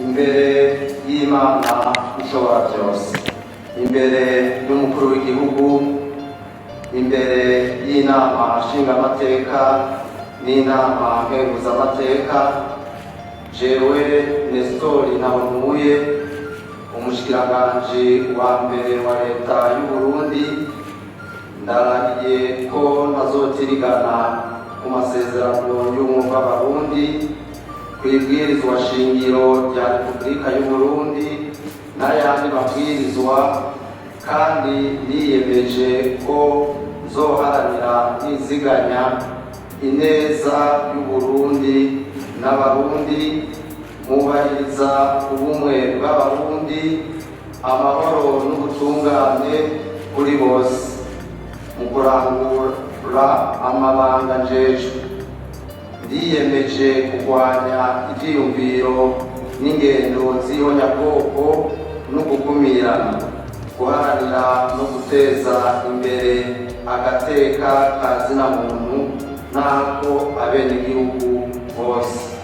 Imbere y'Imana Ishobora byose, imbere y'umukuru w'igihugu, imbere y'Inama Nshingamateka n'Inama Nkenguzamateka, jewe Nestori Ntahontuye, umushikiranganji wa mbere wa Leta y'u Burundi, ndarahiye ko ntazotirigana ku masezerano y'Ubumwe bw'Abarundi, kw'ibwirizwa shingiro rya Repubulika y'u Burundi n'ayandi mabwirizwa, kandi niyemeje ko nzoharanira niziganya ineza y'Uburundi n'Abarundi, nkubahiriza ubumwe bw'Abarundi, amahoro n'ubutungane kuri bose mu kurangura amabanga njejwe. Ndiyemeje kurwanya ivyiyumviro n'ingendo z'ihonyabwoko no gukumirana, guharanira no guteza imbere agateka ka zina muntu n'ako abenegihugu bose.